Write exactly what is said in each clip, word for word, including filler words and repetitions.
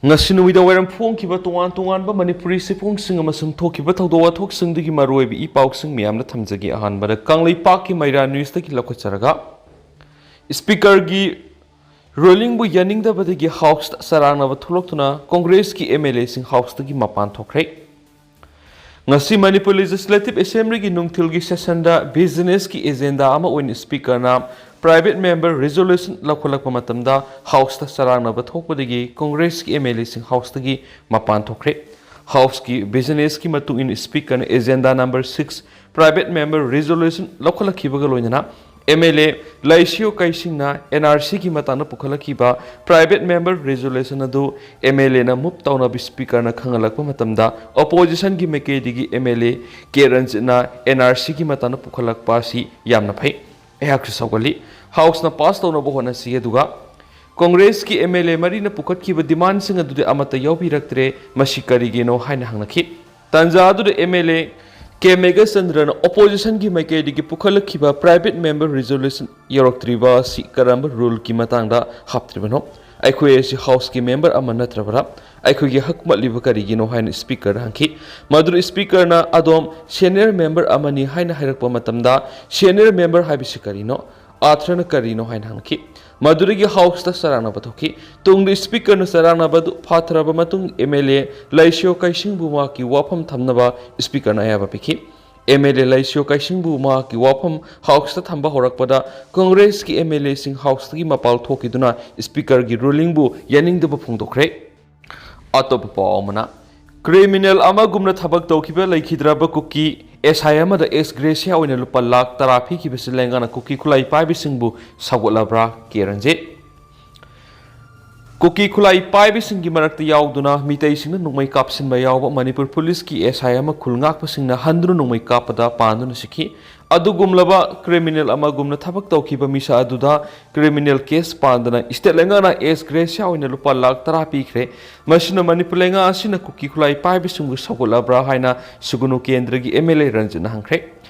ꯉꯁꯤ ꯅꯨꯃꯤꯗꯥꯡ ꯋꯥꯏꯔꯝ ꯐꯣꯡꯈꯤꯕ ꯇꯣꯉꯥꯟ ꯇꯣꯉꯥꯟꯕ ꯃꯅꯤꯄꯨꯔꯤ ꯆꯦꯐꯣꯡꯁꯤꯡ ꯑꯃꯁꯨꯡ ꯊꯣꯛꯈꯤꯕ ꯊꯧꯗꯣꯛ ꯋꯥꯊꯣꯛꯁꯤꯡꯗꯒꯤ ꯃꯔꯨꯑꯣꯏꯕ ꯏ ꯄꯥꯎꯁꯤꯡ ꯃꯌꯥꯝꯅ ꯊꯝꯖꯒꯦ꯫ ꯑꯍꯥꯟꯕꯗ ꯀꯪꯂꯩꯄꯥꯛꯀꯤ ꯃꯩꯔꯥ ꯅ꯭ꯌꯨꯁꯇꯒꯤ ꯂꯧꯈꯠꯆꯔꯒ, ꯁ꯭ꯄꯤꯀꯔꯒꯤ ꯔꯨꯂꯤꯡꯕꯨ ꯌꯥꯅꯤꯡꯗꯕꯗꯒꯤ ꯍꯥꯎꯁꯇ ꯆꯔꯥꯡꯅꯕ ꯊꯣꯛꯂꯛꯇꯨꯅ ꯀꯣꯡꯒ꯭ꯔꯦꯁꯀꯤ ꯑꯦꯝ ꯑꯦꯜ ꯑꯦꯁꯤꯡ ꯍꯥꯎꯁꯇꯒꯤ ꯃꯄꯥꯟ ꯊꯣꯛꯈ꯭ꯔꯦ꯫ ꯉꯁꯤ ꯃꯅꯤꯄꯨꯔ ꯂꯦꯖꯤꯁꯂꯦꯇꯤꯚ ꯑꯦꯁꯦꯝꯕ꯭ꯂꯤꯒꯤ ꯅꯨꯡꯊꯤꯜꯒꯤ ꯁꯦꯁꯟꯗ ꯕꯤꯖꯤꯅꯦꯁꯀꯤ ꯑꯦꯖꯦꯟꯗꯥ ꯑꯃ ꯑꯣꯏꯅ ꯁ꯭ꯄꯤꯀꯔꯅ ꯄ꯭ꯔꯥꯏꯚꯦꯠ ꯃꯦꯝꯕꯔ ꯔꯤꯖꯣꯂꯨꯁꯟ ꯂꯧꯈꯠꯂꯛꯄ ꯃꯇꯝꯗ ꯍꯥꯎꯁꯇ ꯆꯔꯥꯡꯅꯕ ꯊꯣꯛꯄꯗꯒꯤ ꯀꯣꯡꯒ꯭ꯔꯦꯁꯀꯤ ꯑꯦꯝ ꯑꯦꯜ ꯑꯦꯁꯤꯡ ꯍꯥꯎꯁꯇꯒꯤ ꯃꯄꯥꯟ ꯊꯣꯛꯈ꯭ꯔꯦ꯫ ꯍꯥꯎꯁꯀꯤ ꯕꯤꯖꯤꯅꯦꯁꯀꯤ ꯃꯇꯨꯡ ꯏꯟꯅ ꯁ꯭ꯄꯤꯀꯔꯅ agenda number six private member resolution ꯂꯧꯈꯠꯂꯛꯈꯤꯕꯒ ꯂꯣꯏꯅꯅ ꯑꯦꯝ ꯑꯦꯜ ꯑꯦ ꯂꯩꯁꯤꯌꯣ ꯀꯩꯁꯤꯡꯅ ꯑꯦꯟ ꯑꯥꯔ ꯁꯤꯒꯤ ꯃꯇꯥꯡꯗ ꯄꯨꯈꯠꯂꯛꯈꯤꯕ ꯄ꯭ꯔꯥꯏꯚꯦꯠ ꯃꯦꯝꯕꯔ ꯔꯤꯖꯣꯂꯨꯁꯟ ꯑꯗꯨ ꯑꯦꯝ ꯑꯦꯜ ꯑꯦꯅ ꯃꯨꯚ ꯇꯧꯅꯕ ꯁ꯭ꯄꯤꯀꯔꯅ ꯈꯪꯍꯜꯂꯛꯄ ꯃꯇꯝꯗ, ꯑꯣꯄꯣꯖꯤꯁꯟꯒꯤ ꯃꯥꯏꯀꯩꯗꯒꯤ ꯑꯦꯝ ꯑꯦꯜ ꯑꯦ ꯀꯦ ꯔꯟꯖꯤꯠꯅ ꯑꯦꯟ ꯑꯥꯔ ꯁꯤꯒꯤ ꯃꯇꯥꯡꯗ ꯄꯨꯈꯠꯂꯛꯄ ꯑꯁꯤ ꯌꯥꯝꯅ ꯐꯩ, ꯑꯩꯍꯥꯛꯁꯨ ꯁꯧꯒꯠꯂꯤ꯫ ꯍꯥꯎꯁꯅ ꯄꯥꯁ ꯇꯧꯅꯕ ꯍꯣꯠꯅꯁꯤ, ꯑꯗꯨꯒ ꯀꯣꯡꯒ꯭ꯔꯦꯁꯀꯤ ꯑꯦꯝ ꯑꯦꯜ ꯑꯦ ꯃꯔꯤꯅ ꯄꯨꯈꯠꯈꯤꯕ ꯗꯤꯃꯥꯟꯁꯤꯡ ꯑꯗꯨꯗꯤ ꯑꯃꯠꯇ ꯌꯥꯎꯕꯤꯔꯛꯇ꯭ꯔꯦ, ꯃꯁꯤ ꯀꯔꯤꯒꯤꯅꯣ ꯍꯥꯏꯅ ꯍꯪꯅꯈꯤ꯫ ꯇꯥꯟꯖꯥ ꯑꯗꯨꯗ ꯑꯦꯝ ꯑꯦꯜ ꯑꯦ ꯀꯦ ꯃꯦꯘꯆꯟꯗ꯭ꯔꯅ ꯑꯣꯄꯣꯖꯤꯁꯟꯒꯤ ꯃꯥꯏꯀꯩꯗꯒꯤ ꯄꯨꯈꯠꯂꯛꯈꯤꯕ ꯄ꯭ꯔꯥꯏꯚꯦꯠ ꯃꯦꯝꯕꯔ ꯔꯤꯖꯣꯂꯨꯁꯟ ꯌꯧꯔꯛꯇ꯭ꯔꯤꯕ ꯑꯁꯤ ꯀꯔꯝꯕ ꯔꯨꯜꯒꯤ ꯃꯇꯥꯡꯗ ꯍꯥꯞꯇ꯭ꯔꯤꯕꯅꯣ? ꯑꯩꯈꯣꯏ ꯑꯁꯤ ꯍꯥꯎꯁꯀꯤ ꯃꯦꯝꯕꯔ ꯑꯃ ꯅꯠꯇ꯭ꯔꯕ꯭ꯔꯥ? ꯑꯩꯈꯣꯏꯒꯤ ꯍꯛ ꯃꯠꯂꯤꯕ ꯀꯔꯤꯒꯤꯅꯣ ꯍꯥꯏꯅ ꯁ꯭ꯄꯤꯀꯔꯗ ꯍꯪꯈꯤ꯫ ꯃꯗꯨꯗ ꯁ꯭ꯄꯤꯀꯔꯅ, "ꯑꯗꯣꯝ ꯁꯦꯅꯤꯌꯔ ꯃꯦꯝꯕꯔ ꯑꯃꯅꯤ" ꯍꯥꯏꯅ ꯍꯥꯏꯔꯛꯄ ꯃꯇꯝꯗ, "ꯁꯦꯅꯤꯌꯔ ꯃꯦꯝꯕꯔ ꯍꯥꯏꯕꯁꯤ ꯀꯔꯤꯅꯣ? ꯑꯥꯔꯊ꯭ꯔꯅ ꯀꯔꯤꯅꯣ?" ꯍꯥꯏꯅ ꯍꯪꯈꯤ꯫ ꯃꯗꯨꯗꯒꯤ ꯍꯥꯎꯁꯇ ꯆꯔꯥꯡꯅꯕ ꯊꯣꯛꯈꯤ꯫ ꯇꯨꯡꯗ ꯁ꯭ꯄꯤꯀꯔꯅ ꯆꯔꯥꯡꯅꯕ ꯑꯗꯨ ꯐꯥꯊꯔꯕ ꯃꯇꯨꯡ, ꯑꯦꯝ ꯑꯦꯜ ꯑꯦ ꯂꯩꯁꯤꯌꯣ ꯀꯩꯁꯤꯡꯕꯨ ꯃꯍꯥꯛꯀꯤ ꯋꯥꯐꯝ ꯊꯝꯅꯕ ꯁ꯭ꯄꯤꯀꯔꯅ ꯑꯌꯥꯕ ꯄꯤꯈꯤ꯫ ꯑꯦꯝ ꯑꯦꯜ ꯑꯦ ꯂꯩꯁꯤꯌꯣ ꯀꯩꯁꯤꯡꯕꯨ ꯃꯍꯥꯛꯀꯤ ꯋꯥꯐꯝ ꯍꯥꯎꯁꯇ ꯊꯝꯕ ꯍꯧꯔꯛꯄꯗ, ꯀꯣꯡꯒ꯭ꯔꯦꯁꯀꯤ ꯑꯦꯝ ꯑꯦꯜ ꯑꯦꯁꯤꯡ ꯍꯥꯎꯁꯇꯒꯤ ꯃꯄꯥꯟ ꯊꯣꯛꯈꯤꯗꯨꯅ ꯁ꯭ꯄꯤꯀꯔꯒꯤ ꯔꯨꯂꯤꯡꯕꯨ ꯌꯥꯅꯤꯡꯗꯕ ꯐꯣꯡꯗꯣꯛꯈ꯭ꯔꯦ꯫ ꯑꯇꯣꯞꯄ ꯄꯥꯎ ꯑꯃꯅ, ꯀ꯭ꯔꯤꯃꯤꯅꯦꯜ ꯑꯃꯒꯨꯝꯅ ꯊꯕꯛ ꯇꯧꯈꯤꯕ ꯂꯩꯈꯤꯗ꯭ꯔꯕ ꯀꯨꯀꯤ ꯑꯦꯁ ꯑꯥꯏ ꯑꯃꯗ ꯑꯦꯛꯁ ꯒ꯭ꯔꯦꯁꯤꯌꯥ ꯑꯣꯏꯅ ꯂꯨꯄꯥ ꯂꯥꯈ ꯇꯔꯥ ꯄꯤꯈꯤꯕꯁꯤ ꯂꯩꯉꯥꯛꯅ ꯀꯨꯀꯤ ꯈꯨꯠꯂꯥꯏ ꯄꯥꯏꯕꯁꯤꯡꯕꯨ ꯁꯧꯒꯠꯂꯕ꯭ꯔꯥ? ꯀꯦ ꯔꯟꯖꯤꯠ꯫ ꯀꯨꯀꯤ ꯈꯨꯠꯂꯥꯏ ꯄꯥꯏꯕꯁꯤꯡꯒꯤ ꯃꯔꯛꯇ ꯌꯥꯎꯗꯨꯅ ꯃꯤꯇꯩꯁꯤꯡꯅ ꯅꯣꯡꯃꯩ ꯀꯥꯞꯁꯤꯟꯕ ꯌꯥꯎꯕ ꯃꯅꯤꯄꯨꯔ ꯄꯨꯂꯤꯁꯀꯤ ꯑꯦꯁ ꯑꯥꯏ ꯑꯃ ꯈꯨꯜ ꯉꯥꯛꯄꯁꯤꯡꯅ ꯍꯟꯗꯨꯅ ꯅꯣꯡꯃꯩ ꯀꯥꯞꯄꯗ ꯄꯥꯟꯗꯨꯅ ꯁꯤꯈꯤ꯫ ꯑꯗꯨꯒꯨꯝꯂꯕ ꯀ꯭ꯔꯤꯃꯤꯅꯦꯜ ꯑꯃꯒꯨꯝꯅ ꯊꯕꯛ ꯇꯧꯈꯤꯕ ꯃꯤꯁꯛ ꯑꯗꯨꯗ ꯀ꯭ꯔꯤꯃꯤꯅꯦꯜ ꯀꯦꯁ ꯄꯥꯟꯗꯅ ꯁ꯭ꯇꯦꯠ ꯂꯩꯉꯥꯛꯅ ꯑꯦꯛꯁ ꯒ꯭ꯔꯦꯁꯤꯌꯥ ꯑꯣꯏꯅ ꯂꯨꯄꯥ ꯂꯥꯈ ꯇꯔꯥ ꯄꯤꯈ꯭ꯔꯦ꯫ ꯃꯁꯤꯅ ꯃꯅꯤꯄꯨꯔ ꯂꯩꯉꯥꯛ ꯑꯁꯤꯅ ꯀꯨꯀꯤ ꯈꯨꯠꯂꯥꯏ ꯄꯥꯏꯕꯁꯤꯡꯕꯨ ꯁꯧꯒꯠꯂꯕ꯭ꯔꯥ ꯍꯥꯏꯅ ꯁꯨꯒꯨꯅꯨ ꯀꯦꯟꯗ꯭ꯔꯒꯤ ꯑꯦꯝ ꯑꯦꯜ ꯑꯦ ꯔꯟꯖꯤꯠꯅ ꯍꯪꯈ꯭ꯔꯦ꯫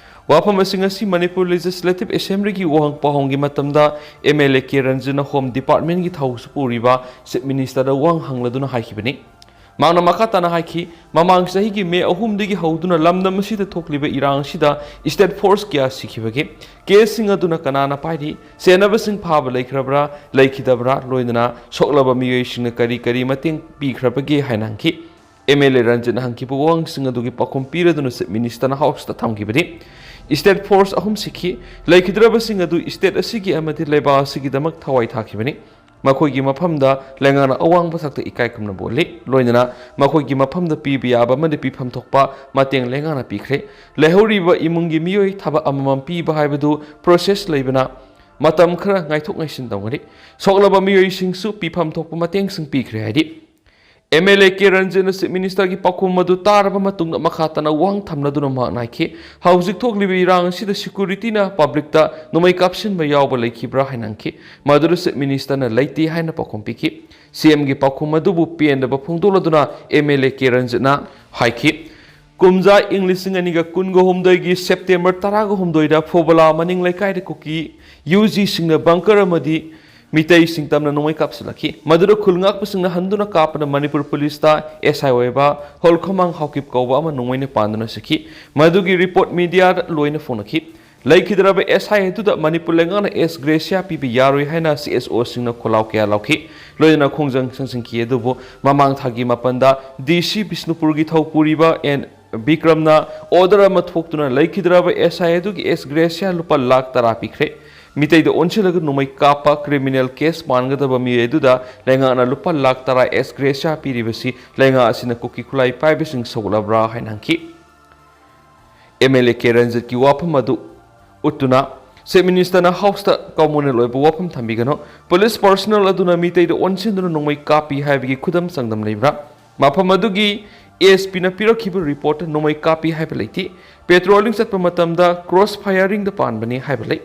ꯋꯥꯐꯝ ꯑꯁꯤ ꯉꯁꯤ ꯃꯅꯤꯄꯨꯔ ꯂꯦꯖꯤꯁꯂꯦꯇꯤꯚ ꯑꯦꯁꯦꯝꯕ꯭ꯂꯤꯒꯤ ꯋꯥꯍꯪ ꯄꯥꯎꯍꯪꯒꯤ ꯃꯇꯝꯗ ꯑꯦꯝ ꯑꯦꯜ ꯑꯦ ꯀꯦ ꯔꯟꯖꯤꯠꯅ ꯍꯣꯝ ꯗꯤꯄꯥꯔꯠꯃꯦꯟꯒꯤ ꯊꯧꯁꯨ ꯄꯨꯔꯤꯕ ꯆꯤꯐ ꯃꯤꯅꯤꯁꯇꯔꯗ ꯋꯥꯍꯪ ꯍꯪꯂꯗꯨꯅ ꯍꯥꯏꯈꯤꯕꯅꯤ꯫ ꯃꯍꯥꯛꯅ ꯃꯈꯥ ꯇꯥꯅ ꯍꯥꯏꯈꯤ, ꯃꯃꯥꯡ ꯆꯍꯤꯒꯤ ꯃꯦ ꯑꯍꯨꯝꯗꯒꯤ ꯍꯧꯗꯨꯅ ꯂꯝꯗꯝ ꯑꯁꯤꯗ ꯊꯣꯛꯂꯤꯕ ꯏꯔꯥꯡ ꯑꯁꯤꯗ ꯏꯁꯇꯦꯠ ꯐꯣꯔꯁ ꯀꯌꯥ ꯁꯤꯈꯤꯕꯒꯦ? ꯀꯦꯁꯁꯤꯡ ꯑꯗꯨꯅ ꯀꯅꯥꯅ ꯄꯥꯏꯔꯤ? ꯁꯦꯟꯅꯕꯁꯤꯡ ꯐꯥꯕ ꯂꯩꯈ꯭ꯔꯕ꯭ꯔꯥ, ꯂꯩꯈꯤꯗꯕ꯭ꯔꯥ? ꯂꯣꯏꯅꯅ ꯁꯣꯛꯂꯕ ꯃꯤꯑꯣꯏꯁꯤꯡꯅ ꯀꯔꯤ ꯀꯔꯤ ꯃꯇꯦꯡ ꯄꯤꯈ꯭ꯔꯕꯒꯦ ꯍꯥꯏꯅ ꯍꯪꯈꯤ꯫ ꯑꯦꯝ ꯑꯦꯜ ꯑꯦ ꯔꯟꯖꯤꯠꯅ ꯍꯪꯈꯤꯕ ꯋꯥꯍꯪꯁꯤꯡ ꯑꯗꯨꯒꯤ ꯄꯥꯎꯈꯨꯝ ꯄꯤꯔꯗꯨꯅ ꯆꯤꯐ ꯃꯤꯅꯤꯁꯇꯔꯅ ꯍꯥꯎꯁꯇ ꯊꯝꯈꯤꯕꯅꯤ꯫ ꯏꯁꯇꯦꯠ ꯐꯣꯔꯁ ꯑꯍꯨꯝ ꯁꯤꯈꯤ꯫ ꯂꯩꯈꯤꯗ꯭ꯔꯕꯁꯤꯡ ꯑꯗꯨ ꯏꯁꯇꯦꯠ ꯑꯁꯤꯒꯤ ꯑꯃꯗꯤ ꯂꯩꯕꯥꯛ ꯑꯁꯤꯒꯤꯗꯃꯛ ꯊꯋꯥꯏ ꯊꯥꯈꯤꯕꯅꯤ꯫ ꯃꯈꯣꯏꯒꯤ ꯃꯐꯝꯗ ꯂꯩꯉꯥꯛꯅ ꯑꯋꯥꯡꯕ ꯊꯥꯛꯇ ꯏꯀꯥꯏ ꯈꯨꯝꯅꯕ ꯎꯠꯂꯤ꯫ ꯂꯣꯏꯅꯅ ꯃꯈꯣꯏꯒꯤ ꯃꯐꯝꯗ ꯄꯤꯕ ꯌꯥꯕ ꯑꯃꯗꯤ ꯄꯤꯐꯝ ꯊꯣꯛꯄ ꯃꯇꯦꯡ ꯂꯩꯉꯥꯛꯅ ꯄꯤꯈ꯭ꯔꯦ꯫ ꯂꯩꯍꯧꯔꯤꯕ ꯏꯃꯨꯡꯒꯤ ꯃꯤꯑꯣꯏ ꯊꯕꯛ ꯑꯃꯃꯝ ꯄꯤꯕ ꯍꯥꯏꯕꯗꯨ ꯄ꯭ꯔꯣꯁꯦꯁ ꯂꯩꯕꯅ ꯃꯇꯝ ꯈꯔ ꯉꯥꯏꯊꯣꯛ ꯉꯥꯏꯁꯤꯟ ꯇꯧꯒꯅꯤ꯫ ꯁꯣꯛꯂꯕ ꯃꯤꯑꯣꯏꯁꯤꯡꯁꯨ ꯄꯤꯐꯝ ꯊꯣꯛꯄ ꯃꯇꯦꯡꯁꯤꯡ ꯄꯤꯈ꯭ꯔꯦ ꯍꯥꯏꯔꯤ꯫ ꯑꯦꯝ ꯑꯦꯜ ꯑꯦ ꯀꯦ ꯔꯟꯖꯤꯠꯅ ꯆꯤꯐ ꯃꯤꯅꯤꯁꯇꯔꯒꯤ ꯄꯥꯎꯈꯨꯝ ꯑꯗꯨ ꯇꯥꯔꯕ ꯃꯇꯨꯡꯗ ꯃꯈꯥ ꯇꯥꯅ ꯋꯥꯍꯪ ꯊꯝꯂꯗꯨꯅ ꯃꯍꯥꯛꯅ ꯍꯥꯏꯈꯤ, ꯍꯧꯖꯤꯛ ꯊꯣꯛꯂꯤꯕ ꯏꯔꯥꯡ ꯑꯁꯤꯗ ꯁꯦꯀ꯭ꯌꯨꯔꯤꯇꯤꯅ ꯄꯕ꯭ꯂꯤꯛꯇ ꯅꯣꯡꯃꯩ ꯀꯥꯞꯁꯤꯟꯕ ꯌꯥꯎꯕ ꯂꯩꯈꯤꯕ꯭ꯔꯥ ꯍꯥꯏꯅ ꯍꯪꯈꯤ꯫ ꯃꯗꯨꯗ ꯆꯤꯐ ꯃꯤꯅꯤꯁꯇꯔꯅ ꯂꯩꯇꯦ ꯍꯥꯏꯅ ꯄꯥꯎꯈꯨꯝ ꯄꯤꯈꯤ꯫ ꯁꯤ ꯑꯦꯝꯒꯤ ꯄꯥꯎꯈꯨꯝ ꯑꯗꯨꯕꯨ ꯄꯦꯟꯗꯕ ꯐꯣꯡꯗꯣꯛꯂꯗꯨꯅ ꯑꯦꯝ ꯑꯦꯜ ꯑꯦ ꯀꯦ ꯔꯟꯖꯤꯠꯅ ꯍꯥꯏꯈꯤ, ꯀꯨꯝꯖꯥ ꯏꯪ ꯂꯤꯁꯤꯡ ꯑꯅꯤꯒ ꯀꯨꯟꯒ ꯍꯨꯝꯗꯣꯏꯒꯤ ꯁꯦꯞꯇꯦꯝꯕꯔ ꯇꯔꯥꯒ ꯍꯨꯝꯗꯣꯏꯗ ꯐꯣꯕꯂꯥ ꯃꯅꯤꯡ ꯂꯩꯀꯥꯏꯗ ꯀꯨꯀꯤ ꯌꯨ ꯖꯤꯁꯤꯡꯅ ꯕꯪꯀꯔ ꯑꯃꯗꯤ ꯃꯤꯇꯩꯁꯤꯡ ꯇꯝꯅ ꯅꯣꯡꯃꯩ ꯀꯥꯞꯁꯤꯜꯂꯛꯈꯤ꯫ ꯃꯗꯨꯗ ꯈꯨꯜ ꯉꯥꯛꯄꯁꯤꯡꯅ ꯍꯟꯗꯨꯅ ꯀꯥꯞꯄꯗ ꯃꯅꯤꯄꯨꯔ ꯄꯨꯂꯤꯁꯇ ꯑꯦꯁ ꯑꯥꯏ ꯑꯣꯏꯕ ꯍꯣꯜꯈꯃꯥꯡ ꯍꯥꯎꯀꯤꯞ ꯀꯧꯕ ꯑꯃ ꯅꯣꯡꯃꯩꯅ ꯄꯥꯟꯗꯨꯅ ꯁꯤꯈꯤ꯫ ꯃꯗꯨꯒꯤ ꯔꯤꯄꯣꯔꯠ ꯃꯤꯗꯤꯌꯥꯗ ꯂꯣꯏꯅ ꯐꯣꯡꯅꯈꯤ꯫ ꯂꯩꯈꯤꯗ꯭ꯔꯕ ꯑꯦꯁ ꯑꯥꯏ ꯑꯗꯨꯗ ꯃꯅꯤꯄꯨꯔ ꯂꯩꯉꯥꯛꯅ ꯑꯦꯁ ꯒ꯭ꯔꯦꯁꯤꯌꯥ ꯄꯤꯕ ꯌꯥꯔꯣꯏ ꯍꯥꯏꯅ ꯁꯤ ꯑꯦꯁ ꯑꯣꯁꯤꯡꯅ ꯈꯣꯜꯂꯥꯎ ꯀꯌꯥ ꯂꯥꯎꯈꯤ꯫ ꯂꯣꯏꯅꯅ ꯈꯣꯡꯖꯪ ꯆꯪꯁꯤꯟꯈꯤ꯫ ꯑꯗꯨꯕꯨ ꯃꯃꯥꯡ ꯊꯥꯒꯤ ꯃꯥꯄꯟꯗ ꯗꯤ ꯁꯤ ꯕꯤꯁꯅꯨꯄꯨꯔꯒꯤ ꯊꯧ ꯄꯨꯔꯤꯕ ꯑꯦꯟ ꯕꯤꯀ꯭ꯔꯝꯅ ꯑꯣꯔꯗꯔ ꯑꯃ ꯊꯣꯛꯇꯨꯅ ꯂꯩꯈꯤꯗ꯭ꯔꯕ ꯑꯦꯁ ꯑꯥꯏ ꯑꯗꯨꯒꯤ ꯑꯦꯁ ꯒ꯭ꯔꯦꯁꯤꯌꯥ ꯂꯨꯄꯥ ꯂꯥꯈ ꯇꯔꯥ ꯄꯤꯈ꯭ꯔꯦ꯫ ꯃꯤꯇꯩꯗ ꯑꯣꯟꯁꯤꯜꯂꯒ ꯅꯣꯡꯃꯩ ꯀꯥꯞꯄ ꯀ꯭ꯔꯤꯃꯤꯅꯦꯜ ꯀꯦꯁ ꯄꯥꯟꯒꯗꯕ ꯃꯤꯑꯣꯏ ꯑꯗꯨꯗ ꯂꯩꯉꯥꯛꯅ ꯂꯨꯄꯥ ꯂꯥꯈ ꯇꯔꯥ ꯑꯦꯁ ꯒ꯭ꯔꯦꯁꯤꯌꯥ ꯄꯤꯔꯤꯕꯁꯤ ꯂꯩꯉꯥꯛ ꯑꯁꯤꯅ ꯀꯨꯀꯤ ꯈꯨꯠꯂꯥꯏ ꯄꯥꯏꯕꯁꯤꯡ ꯁꯧꯒꯠꯂꯕ꯭ꯔꯥ ꯍꯥꯏꯅ ꯍꯪꯈꯤ꯫ ꯑꯦꯝ ꯑꯦꯜ ꯑꯦ ꯀꯦ ꯔꯟꯖꯤꯠꯀꯤ ꯋꯥꯐꯝ ꯑꯗꯨ ꯎꯠꯇꯨꯅ ꯆꯤꯐ ꯃꯤꯅꯤꯁꯇꯔꯅ ꯍꯥꯎꯁꯇ ꯀꯃꯟꯅꯦꯜ ꯑꯣꯏꯕ ꯋꯥꯐꯝ ꯊꯝꯕꯤꯒꯅꯨ꯫ ꯄꯨꯂꯤꯁ ꯄꯔꯁꯅꯦꯜ ꯑꯗꯨꯅ ꯃꯤꯇꯩꯗ ꯑꯣꯟꯁꯤꯟꯗꯨꯅ ꯅꯣꯡꯃꯩ ꯀꯥꯞꯄꯤ ꯍꯥꯏꯕꯒꯤ ꯈꯨꯗꯝ ꯆꯥꯡꯗꯝ ꯂꯩꯕ꯭ꯔꯥ? ꯃꯐꯝ ꯑꯗꯨꯒꯤ ꯑꯦꯁ ꯄꯤꯅ ꯄꯤꯔꯛꯈꯤꯕ ꯔꯤꯄꯣꯔꯠꯇ ꯅꯣꯡꯃꯩ ꯀꯥꯞꯄꯤ ꯍꯥꯏꯕ ꯂꯩꯇꯦ꯫ ꯄꯦꯇ꯭ꯔꯣꯂꯤꯡ ꯆꯠꯄ ꯃꯇꯝꯗ ꯀ꯭ꯔꯣꯁ ꯐꯥꯌꯔꯤꯡꯗ ꯄꯥꯟꯕꯅꯤ ꯍꯥꯏꯕ ꯂꯩ꯫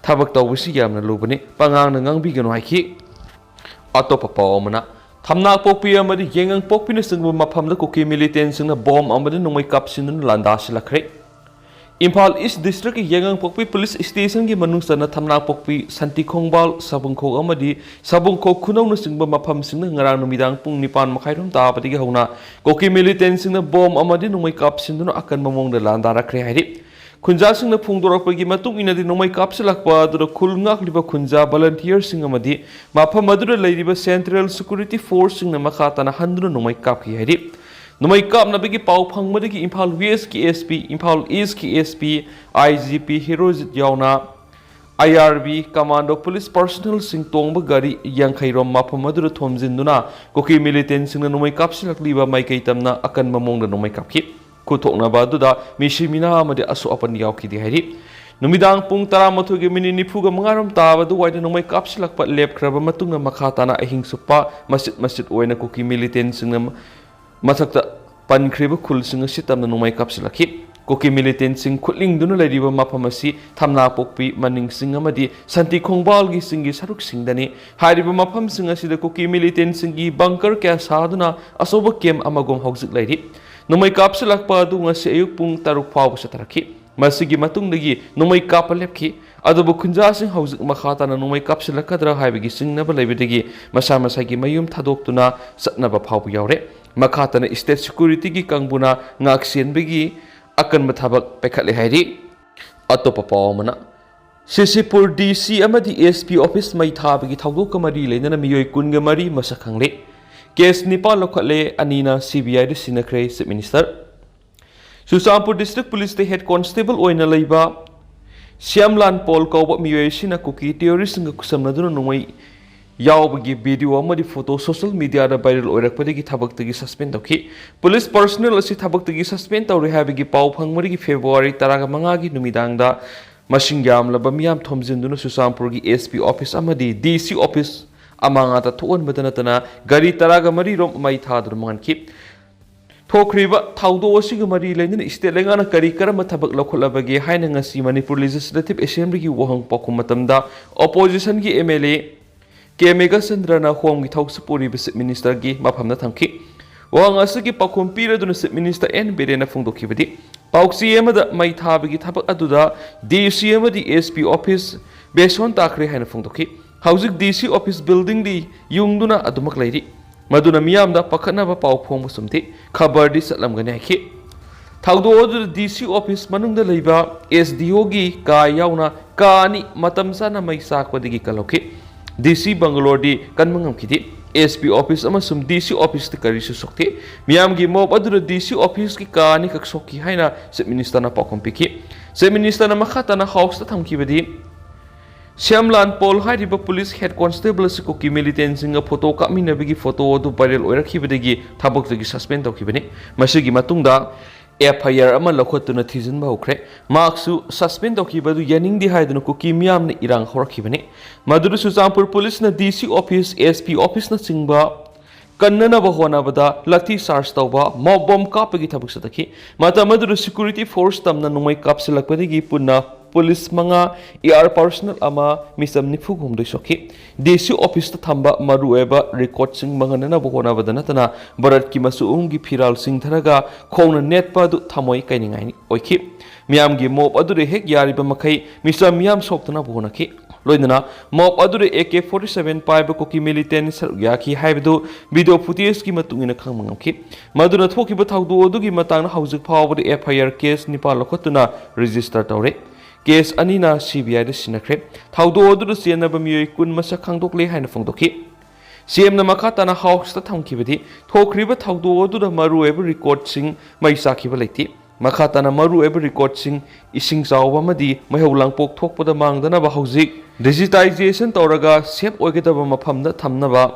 ꯊꯕꯛ ꯇꯧꯕꯁꯤ ꯌꯥꯝꯅ ꯂꯨꯕꯅꯤ, ꯄꯉꯥꯡꯅ ꯉꯥꯡꯕꯤꯒꯅꯨ ꯍꯥꯏꯈꯤ꯫ ꯑꯇꯣꯞꯄ ꯄꯥꯎ ꯑꯃꯅ, ꯊꯝꯅꯥꯄꯣꯛꯄꯤ ꯑꯃꯗꯤ ꯌꯦꯡꯉꯪꯄꯣꯛꯄꯤꯅꯆꯤꯡꯕ ꯃꯐꯝꯗ ꯀꯨꯀꯤ ꯃꯤꯂꯤꯇꯦꯟꯁꯤꯡꯅ ꯕꯣꯝ ꯑꯃꯗꯤ ꯅꯣꯡꯃꯩ ꯀꯥꯞꯁꯤꯟꯗꯨꯅ ꯂꯥꯟꯗꯥꯁꯤꯜꯂꯛꯈ꯭ꯔꯦ꯫ ꯏꯝꯐꯥꯜ ꯏꯁ ꯗꯤꯁꯇ꯭ꯔꯤꯛꯀꯤ ꯌꯥꯏꯉꯪꯄꯣꯛꯄꯤ ꯄꯨꯂꯤꯁ ꯁ꯭ꯇꯦꯁꯟꯒꯤ ꯃꯅꯨꯡ ꯆꯟꯅ ꯊꯝꯅꯥꯄꯣꯛꯄꯤ, ꯁꯟꯇꯤ ꯈꯣꯡꯕꯥꯜ, ꯁꯥꯕꯨꯡꯈꯣꯛ ꯑꯃꯗꯤ ꯁꯥꯕꯨꯡꯈꯣꯛ ꯈꯨꯅꯧꯅꯆꯤꯡꯕ ꯃꯐꯝꯁꯤꯡꯗ ꯉꯔꯥꯡ ꯅꯨꯃꯤꯗꯥꯡ ꯄꯨꯡ ꯅꯤꯄꯥꯟ ꯃꯈꯥꯏꯔꯣꯝ ꯇꯥꯕꯗꯒꯤ ꯍꯧꯅ ꯀꯨꯀꯤ ꯃꯤꯂꯤꯇꯦꯟꯁꯤꯡꯅ ꯕꯣꯝ ꯑꯃꯗꯤ ꯅꯣꯡꯃꯩ ꯀꯥꯞꯁꯤꯟꯗꯨꯅ ꯑꯀꯟꯕ ꯃꯑꯣꯡꯗ ꯂꯥꯟꯗꯥꯔꯛꯈ꯭ꯔꯦ ꯍꯥꯏꯔꯤ꯫ ꯈꯨꯟꯖꯥꯁꯤꯡꯅ ꯐꯣꯡꯗꯣꯔꯛꯄꯒꯤ ꯃꯇꯨꯡ ꯏꯟꯅꯗꯤ ꯅꯣꯡꯃꯩ ꯀꯥꯞꯁꯤꯜꯂꯛꯄ ꯑꯗꯨꯗ ꯈꯨꯜ ꯉꯥꯛꯂꯤꯕ ꯈꯨꯟꯖꯥ ꯚꯣꯂꯟꯇꯤꯌꯔꯁꯤꯡ ꯑꯃꯗꯤ ꯃꯐꯝ ꯑꯗꯨꯗ ꯂꯩꯔꯤꯕ ꯁꯦꯟꯇ꯭ꯔꯦꯜ ꯁꯦꯀ꯭ꯌꯨꯔꯤꯇꯤ ꯐꯣꯔꯁꯁꯤꯡꯅ ꯃꯈꯥ ꯇꯥꯅ ꯍꯟꯗꯨꯅ ꯅꯣꯡꯃꯩ ꯀꯥꯞꯈꯤ ꯍꯥꯏꯔꯤ꯫ ꯅꯣꯡꯃꯩ ꯀꯥꯞꯅꯕꯒꯤ ꯄꯥꯎ ꯐꯪꯕꯗꯒꯤ ꯏꯝꯐꯥꯜ ꯋꯦꯁꯀꯤ ꯑꯦꯁ ꯄꯤ, ꯏꯝꯐꯥꯜ ꯏꯁꯀꯤ ꯑꯦꯁ ꯄꯤ, ꯑꯥꯏ ꯖꯤ ꯄꯤ ꯍꯤꯔꯣꯖꯤꯠ ꯌꯥꯎꯅ ꯑꯥꯏ ꯑꯥꯔ ꯕꯤ ꯀꯃꯥꯟꯗꯣ ꯄꯨꯂꯤꯁ ꯄꯔꯁꯣꯅꯦꯜꯁꯤꯡ ꯇꯣꯡꯕ ꯒꯥꯔꯤ ꯌꯥꯡꯈꯩꯔꯣꯝ ꯃꯐꯝ ꯑꯗꯨꯗ ꯊꯣꯝꯖꯤꯟꯗꯨꯅ ꯀꯨꯀꯤ ꯃꯤꯂꯤꯇꯦꯟꯁꯤꯡꯅ ꯅꯣꯡꯃꯩ ꯀꯥꯞꯁꯤꯜꯂꯛꯂꯤꯕ ꯃꯥꯏꯀꯩ ꯇꯝꯅ ꯑꯀꯟꯕ ꯃꯑꯣꯡꯗ ꯅꯣꯡꯃꯩ ꯀꯥꯞꯈꯤ꯫ ꯈꯨꯊꯣꯛꯅꯕ ꯑꯗꯨꯗ ꯃꯤꯁꯤ ꯃꯤꯅꯥ ꯑꯃꯗꯤ ꯑꯁꯣꯛ ꯑꯄꯟ ꯌꯥꯎꯈꯤꯗꯦ ꯍꯥꯏꯔꯤ꯫ ꯅꯨꯃꯤꯗꯥꯡ ꯄꯨꯡ ꯇꯔꯥꯃꯥꯊꯣꯏꯒꯤ ꯃꯤꯅꯤꯠ ꯅꯤꯐꯨꯒ ꯃꯉꯥꯔꯣꯝ ꯇꯥꯕ ꯑꯗꯨꯋꯥꯏꯗ ꯅꯣꯡꯃꯩ ꯀꯥꯞꯁꯤꯜꯂꯛꯄ ꯂꯦꯞꯈ꯭ꯔꯕ ꯃꯇꯨꯡꯗ ꯃꯈꯥ ꯇꯥꯅ ꯑꯍꯤꯡ ꯆꯨꯞꯄ ꯃꯆꯤꯠ ꯃꯆꯤꯠ ꯑꯣꯏꯅ ꯀꯨꯀꯤ ꯃꯤꯂꯤꯇꯦꯟꯁꯤꯡꯅ ꯃꯊꯛꯇ ꯄꯟꯈ꯭ꯔꯤꯕ ꯈꯨꯜꯁꯤꯡ ꯑꯁꯤ ꯇꯝꯅ ꯅꯣꯡꯃꯩ ꯀꯥꯞꯁꯤꯜꯂꯛꯈꯤ꯫ ꯀꯨꯀꯤ ꯃꯤꯂꯤꯇꯦꯟꯁꯤꯡ ꯈꯨꯠꯂꯤꯡꯗꯨꯅ ꯂꯩꯔꯤꯕ ꯃꯐꯝ ꯑꯁꯤ ꯊꯝꯅꯥꯄꯣꯛꯄꯤ, ꯃꯅꯤꯡꯁꯤꯡ ꯑꯃꯗꯤ ꯁꯟꯇꯤ ꯈꯣꯡꯕꯥꯜꯒꯤ ꯆꯤꯡꯒꯤ ꯁꯔꯨꯛꯁꯤꯡꯗꯅꯤ꯫ ꯍꯥꯏꯔꯤꯕ ꯃꯐꯝꯁꯤꯡ ꯑꯁꯤꯗ ꯀꯨꯀꯤ ꯃꯤꯂꯤꯇꯦꯟꯁꯤꯡꯒꯤ ꯕꯪꯀꯔ ꯀꯌꯥ ꯁꯥꯗꯨꯅ ꯑꯆꯧꯕ ꯀꯦꯝ ꯑꯃꯒꯨꯝ ꯍꯧꯖꯤꯛ ꯂꯩꯔꯤ꯫ ꯅꯣꯡꯃꯩ ꯀꯥꯞꯁꯤꯜꯂꯛꯄ ꯑꯗꯨ ꯉꯁꯤ ꯑꯌꯨꯛ ꯄꯨꯡ ꯇꯔꯨꯛ ꯐꯥꯎꯕ ꯆꯠꯊꯔꯛꯈꯤ꯫ ꯃꯁꯤꯒꯤ ꯃꯇꯨꯡꯗꯒꯤ ꯅꯣꯡꯃꯩ ꯀꯥꯞꯄ ꯂꯦꯞꯈꯤ꯫ ꯑꯗꯨꯕꯨ ꯈꯨꯟꯖꯥꯁꯤꯡ ꯍꯧꯖꯤꯛ ꯃꯈꯥ ꯇꯥꯅ ꯅꯣꯡꯃꯩ ꯀꯥꯞꯁꯤꯜꯂꯛꯀꯗ꯭ꯔꯥ ꯍꯥꯏꯕꯒꯤ ꯆꯤꯡꯅꯕ ꯂꯩꯕꯗꯒꯤ ꯃꯁꯥ ꯃꯁꯥꯒꯤ ꯃꯌꯨꯝ ꯊꯥꯗꯣꯛꯇꯨꯅ ꯆꯠꯅꯕ ꯐꯥꯎꯕ ꯌꯥꯎꯔꯦ꯫ ꯃꯈꯥ ꯇꯥꯅ ꯁ꯭ꯇꯦꯠ ꯁꯦꯀ꯭ꯌꯨꯔꯤꯇꯤꯒꯤ ꯀꯥꯡꯕꯨꯅ ꯉꯥꯛ ꯁꯦꯟꯕꯒꯤ ꯑꯀꯟꯕ ꯊꯕꯛ ꯄꯥꯏꯈꯠꯂꯦ ꯍꯥꯏꯔꯤ꯫ ꯑꯇꯣꯞꯄ ꯄꯥꯎ ꯑꯃꯅ, ꯁꯤꯁꯤꯄꯨꯔ ꯗꯤ ꯁꯤ ꯑꯃꯗꯤ ꯑꯦꯁ ꯄꯤ ꯑꯣꯐꯤꯁ ꯃꯩ ꯊꯥꯕꯒꯤ ꯊꯧꯗꯣꯛꯀ ꯃꯔꯤ ꯂꯩꯅꯅ ꯃꯤꯑꯣꯏ ꯀꯨꯟꯒ ꯃꯔꯤ ꯃꯁꯛ ꯈꯪꯂꯦ꯫ ꯀꯦꯁ ꯅꯤꯄꯥꯟ ꯂꯧꯈꯠꯂꯦ, ꯑꯅꯤꯅ ꯁꯤ ꯕꯤ ꯑꯥꯏꯗ ꯁꯤꯟꯅꯈ꯭ꯔꯦ, ꯆꯤꯐ ꯃꯤꯅꯤꯁꯇꯔ꯫ ꯆꯨꯔꯆꯥꯟꯄꯨꯔ ꯗꯤꯁꯇ꯭ꯔꯤꯛ ꯄꯨꯂꯤꯁꯇ ꯍꯦꯗ ꯀꯣꯟꯁꯇꯦꯕꯜ ꯑꯣꯏꯅ ꯂꯩꯕ ꯁ꯭ꯌꯥꯝꯂꯥꯜ ꯄꯣꯜ ꯀꯧꯕ ꯃꯤꯑꯣꯏ ꯑꯁꯤꯅ ꯀꯨꯀꯤ ꯇꯦꯔꯣꯔꯤꯁꯁꯤꯡꯒ ꯈꯨꯠꯁꯝꯅꯗꯨꯅ ꯅꯣꯡꯃꯩ ꯌꯥꯎꯕꯒꯤ ꯚꯤꯗꯤꯑꯣ ꯑꯃꯗꯤ ꯐꯣꯇꯣ ꯁꯣꯁꯤꯌꯦꯜ ꯃꯤꯗꯤꯌꯥꯗ ꯚꯥꯏꯔꯦꯜ ꯑꯣꯏꯔꯛꯄꯗꯒꯤ ꯊꯕꯛꯇꯒꯤ ꯁꯁꯄꯦꯟ ꯇꯧꯈꯤ꯫ ꯄꯨꯂꯤꯁ ꯄꯔꯁꯣꯅꯦꯜ ꯑꯁꯤ ꯊꯕꯛꯇꯒꯤ ꯁꯁꯄꯦꯟ ꯇꯧꯔꯦ ꯍꯥꯏꯕꯒꯤ ꯄꯥꯎ ꯐꯪꯕꯗꯒꯤ ꯐꯦꯕ꯭ꯔꯨꯋꯥꯔꯤ ꯇꯔꯥꯃꯉꯥꯒꯤ ꯅꯨꯃꯤꯗꯥꯡꯗ ꯃꯁꯤꯡ ꯌꯥꯝꯂꯕ ꯃꯤꯌꯥꯝ ꯊꯣꯝꯖꯤꯟꯗꯨꯅ ꯆꯨꯔꯆꯥꯟꯄꯨꯔꯒꯤ ꯑꯦꯁ ꯄꯤ ꯑꯣꯐꯤꯁ ꯑꯃꯗꯤ ꯗꯤ ꯁꯤ ꯑꯣꯐꯤꯁ ꯑꯃꯥꯡ ꯑꯇꯥ ꯊꯣꯛꯍꯟꯕꯗ ꯅꯠꯇꯅ ꯒꯥꯔꯤ ꯇꯔꯥꯃꯔꯤꯔꯣꯝ ꯃꯩ ꯊꯥꯗꯨꯅ ꯃꯥꯡꯍꯟꯈꯤ꯫ ꯊꯣꯛꯈ꯭ꯔꯤꯕ ꯊꯧꯗꯣꯛ ꯑꯁꯤꯒ ꯃꯔꯤ ꯂꯩꯅꯅ ꯁ꯭ꯇꯦꯠ ꯂꯩꯉꯥꯛꯅ ꯀꯔꯤ ꯀꯔꯝꯕ ꯊꯕꯛ ꯂꯧꯈꯠꯂꯕꯒꯦ ꯍꯥꯏꯅ ꯉꯁꯤ ꯃꯅꯤꯄꯨꯔ ꯂꯦꯖꯤꯁꯂꯦꯇꯤꯚ ꯑꯦꯁꯦꯝꯕ꯭ꯂꯤꯒꯤ ꯋꯥꯍꯪ ꯄꯥꯎꯈꯨꯝ ꯃꯇꯝꯗ ꯑꯣꯄꯣꯖꯤꯁꯟꯒꯤ ꯑꯦꯝ ꯑꯦꯜ ꯑꯦ ꯀꯦ ꯃꯦꯘꯆꯟꯗ꯭ꯔꯅ ꯍꯣꯝꯒꯤ ꯊꯧꯁꯤꯜ ꯄꯨꯔꯤꯕ ꯆꯤꯐ ꯃꯤꯅꯤꯁꯇꯔꯒꯤ ꯃꯐꯝꯗ ꯊꯝꯈꯤ꯫ ꯋꯥꯍꯪ ꯑꯁꯤꯒꯤ ꯄꯥꯎꯈꯨꯝ ꯄꯤꯔꯗꯨꯅ ꯆꯤꯐ ꯃꯤꯅꯤꯁꯇꯔ ꯑꯦꯟ ꯕꯤꯔꯦꯟꯅ ꯐꯣꯡꯗꯣꯛꯈꯤꯕꯗꯤ, ꯄꯥꯎꯆꯦ ꯑꯃꯗ ꯃꯩ ꯊꯥꯕꯒꯤ ꯊꯕꯛ ꯑꯗꯨꯗ ꯗꯤ ꯁꯤ ꯑꯃꯗꯤ ꯑꯦꯁ ꯄꯤ ꯑꯣꯐꯤꯁ ꯕꯦꯁꯣꯟ ꯇꯥꯈ꯭ꯔꯦ ꯍꯥꯏꯅ ꯐꯣꯡꯗꯣꯛꯈꯤ꯫ ꯍꯧꯖꯤꯛ ꯗꯤ ꯁꯤ ꯑꯣꯐꯤꯁ ꯕꯤꯜꯗꯤꯡꯗꯤ ꯌꯨꯡꯗꯨꯅ ꯑꯗꯨꯃꯛ ꯂꯩꯔꯤ꯫ ꯃꯗꯨꯅ ꯃꯤꯌꯥꯝꯗ ꯄꯥꯈꯠꯅꯕ ꯄꯥꯎ ꯐꯣꯡꯕ ꯆꯨꯝꯗꯦ꯫ ꯈꯕꯔꯗꯤ ꯆꯠꯂꯝꯒꯅꯤ ꯍꯥꯏꯈꯤ꯫ ꯊꯧꯗꯣꯛ ꯑꯗꯨꯗ ꯗꯤ ꯁꯤ ꯑꯣꯐꯤꯁ ꯃꯅꯨꯡꯗ ꯂꯩꯕ ꯑꯦꯁ ꯗꯤ ꯑꯣꯒꯤ ꯀꯥ ꯌꯥꯎꯅ ꯀꯥ ꯑꯅꯤ ꯃꯇꯝ ꯆꯥꯅ ꯃꯩ ꯆꯥꯛꯄꯗꯒꯤ ꯀꯜꯍꯧꯈꯤ꯫ ꯗꯤ ꯁꯤ ꯕꯪꯒꯂꯣꯔꯗꯤ ꯀꯟꯕ ꯉꯝꯈꯤꯗꯦ꯫ ꯑꯦꯁ ꯄꯤ ꯑꯣꯐꯤꯁ ꯑꯃꯁꯨꯡ ꯗꯤ ꯁꯤ ꯑꯣꯐꯤꯁꯇ ꯀꯔꯤꯁꯨ ꯁꯣꯛꯇꯦ꯫ ꯃꯤꯌꯥꯝꯒꯤ ꯃꯣꯞ ꯑꯗꯨꯗ ꯗꯤ ꯁꯤ ꯑꯣꯐꯤꯁꯀꯤ ꯀꯥ ꯑꯅꯤꯈꯛ ꯁꯣꯛꯈꯤ ꯍꯥꯏꯅ ꯆꯤꯐ ꯃꯤꯅꯤꯁꯇꯔꯅ ꯄꯥꯎꯈꯨꯝ ꯄꯤꯈꯤ꯫ ꯆꯤꯐ ꯃꯤꯅꯤꯁꯇꯔꯅ ꯃꯈꯥ ꯇꯥꯅ ꯍꯥꯎꯁꯇ ꯊꯝꯈꯤꯕꯗꯤ, ꯁ꯭ꯌꯥꯝꯂꯥꯜ ꯄꯣꯜ ꯍꯥꯏꯔꯤꯕ ꯄꯨꯂꯤꯁ ꯍꯦꯗ ꯀꯣꯟꯁꯇꯦꯕꯜ ꯑꯁꯤ ꯀꯨꯀꯤ ꯃꯤꯂꯤꯇꯦꯟꯁꯤꯡꯒ ꯐꯣꯇꯣ ꯀꯥꯞꯃꯤꯟꯅꯕꯒꯤ ꯐꯣꯇꯣ ꯑꯗꯨ ꯚꯥꯏꯔꯦꯜ ꯑꯣꯏꯔꯛꯈꯤꯕꯗꯒꯤ ꯊꯕꯛꯇꯒꯤ ꯁꯁꯄꯦꯟ ꯇꯧꯈꯤꯕꯅꯤ꯫ ꯃꯁꯤꯒꯤ ꯃꯇꯨꯡꯗ ꯑꯦꯐ ꯑꯥꯏ ꯑꯥꯔ ꯑꯃ ꯂꯧꯈꯠꯇꯨꯅ ꯊꯤꯖꯤꯟꯕ ꯍꯧꯈ꯭ꯔꯦ꯫ ꯃꯍꯥꯛꯁꯨ ꯁꯁꯄꯦꯟ ꯇꯧꯈꯤꯕ ꯑꯗꯨ ꯌꯥꯅꯤꯡꯗꯦ ꯍꯥꯏꯗꯨꯅ ꯀꯨꯀꯤ ꯃꯤꯌꯥꯝꯅ ꯏꯔꯥꯡ ꯍꯧꯔꯛꯈꯤꯕꯅꯤ꯫ ꯃꯗꯨꯗ ꯆꯨꯔꯆꯥꯟꯄꯨꯔ ꯄꯨꯂꯤꯁꯅ ꯗꯤ ꯁꯤ ꯑꯣꯐꯤꯁ, ꯑꯦꯁ ꯄꯤ ꯑꯣꯐꯤꯁꯅꯆꯤꯡꯕ ꯀꯟꯅꯅꯕ ꯍꯣꯠꯅꯕꯗ ꯂꯥꯊꯤ ꯆꯥꯔꯖ ꯇꯧꯕ, ꯃꯣꯞ ꯕꯣꯝ ꯀꯥꯞꯄꯒꯤ ꯊꯕꯛ ꯆꯠꯊꯈꯤ꯫ ꯃꯇꯝ ꯑꯗꯨꯗ ꯁꯦꯀ꯭ꯌꯨꯔꯤꯇꯤ ꯐꯣꯔꯁ ꯇꯝꯅ ꯅꯣꯡꯃꯩ ꯀꯥꯞꯁꯤꯜꯂꯛꯄꯗꯒꯤ ꯄꯨꯟꯅ ꯄꯨꯂꯤꯁ ꯃꯉꯥ, ꯑꯦ ꯑꯥꯔ ꯄꯥꯔꯁꯣꯅꯦꯜ ꯑꯃ, ꯃꯤꯆꯝ ꯅꯤꯐꯨ ꯍꯨꯝꯗꯣꯏ ꯁꯣꯛꯈꯤ꯫ ꯗꯤ ꯁꯤ ꯑꯣꯐꯤꯁꯇ ꯊꯝꯕ ꯃꯔꯨꯑꯣꯏꯕ ꯔꯦꯀꯣꯔꯗꯁꯤꯡ ꯃꯥꯡꯍꯟꯅꯅꯕ ꯍꯣꯠꯅꯕꯗ ꯅꯠꯇꯅ ꯚꯥꯔꯠꯀꯤ ꯃꯆꯨ ꯑꯍꯨꯝꯒꯤ ꯐꯤꯔꯥꯜꯁꯤꯡ ꯊꯔꯒ ꯈꯣꯡꯅ ꯅꯦꯠꯄ ꯑꯗꯨ ꯊꯃꯣꯏ ꯀꯥꯏꯅꯤꯡꯉꯥꯏ ꯑꯣꯏꯈꯤ꯫ ꯃꯤꯌꯥꯝꯒꯤ ꯃꯣꯞ ꯑꯗꯨꯗ ꯍꯦꯛ ꯌꯥꯔꯤꯕ ꯃꯈꯩ ꯃꯤꯆꯝ ꯃꯤꯌꯥꯝ ꯁꯣꯛꯇꯅꯕ ꯍꯣꯠꯅꯈꯤ꯫ ꯂꯣꯏꯅꯅ ꯃꯣꯞ ꯑꯗꯨꯗ ꯑꯦ ꯀꯦ ꯐꯣꯔꯇꯤ ꯁꯚꯦꯟ ꯄꯥꯏꯕ ꯀꯨꯀꯤ ꯃꯤꯂꯤꯇꯦꯟ ꯁꯔꯨꯛ ꯌꯥꯈꯤ ꯍꯥꯏꯕꯗꯨ ꯚꯤꯗꯤꯑꯣ ꯐꯨꯇꯦꯖꯀꯤ ꯃꯇꯨꯡ ꯏꯟꯅ ꯈꯪꯕ ꯉꯝꯈꯤ꯫ ꯃꯗꯨꯅ ꯊꯣꯛꯈꯤꯕ ꯊꯧꯗꯣꯛ ꯑꯗꯨꯒꯤ ꯃꯇꯥꯡꯗ ꯍꯧꯖꯤꯛ ꯐꯥꯎꯕꯗ ꯑꯦꯐ ꯑꯥꯏ ꯑꯥꯔ ꯀꯦꯁ ꯅꯤꯄꯥꯟ ꯂꯧꯈꯠꯇꯨꯅ ꯔꯦꯖꯤꯁꯇꯔ ꯇꯧꯔꯦ꯫ ꯀꯦꯁ ꯑꯅꯤꯅ ꯁꯤ ꯕꯤ ꯑꯥꯏꯗ ꯁꯤꯟꯅꯈ꯭ꯔꯦ꯫ ꯊꯧꯗꯣꯛ ꯑꯗꯨꯗ ꯆꯦꯟꯅꯕ ꯃꯤꯑꯣꯏ ꯀꯨꯟ ꯃꯁꯛ ꯈꯪꯗꯣꯛꯂꯦ ꯍꯥꯏꯅ ꯐꯣꯡꯗꯣꯛꯈꯤ꯫ ꯁꯤ ꯑꯦꯝꯅ ꯃꯈꯥ ꯇꯥꯅ ꯍꯥꯎꯁꯇ ꯊꯝꯈꯤꯕꯗꯤ, ꯊꯣꯛꯈ꯭ꯔꯤꯕ ꯊꯧꯗꯣꯛ ꯑꯗꯨꯗ ꯃꯔꯨꯑꯣꯏꯕ ꯔꯦꯀꯣꯔꯗꯁꯤꯡ ꯃꯩ ꯆꯥꯛꯈꯤꯕ ꯂꯩꯇꯦ꯫ ꯃꯈꯥ ꯇꯥꯅ ꯃꯔꯨꯑꯣꯏꯕ ꯔꯦꯀꯣꯔꯗꯁꯤꯡ, ꯏꯁꯤꯡ ꯆꯥꯎꯕ ꯑꯃꯗꯤ ꯃꯩꯍꯧ ꯂꯥꯡꯄꯣꯛ ꯊꯣꯛꯄꯗ ꯃꯥꯡꯗꯅꯕ ꯍꯧꯖꯤꯛ ꯗꯤꯖꯤꯇꯥꯏꯖꯦꯁꯟ ꯇꯧꯔꯒ ꯁꯦꯐ ꯑꯣꯏꯒꯗꯕ ꯃꯐꯝꯗ ꯊꯝꯅꯕ,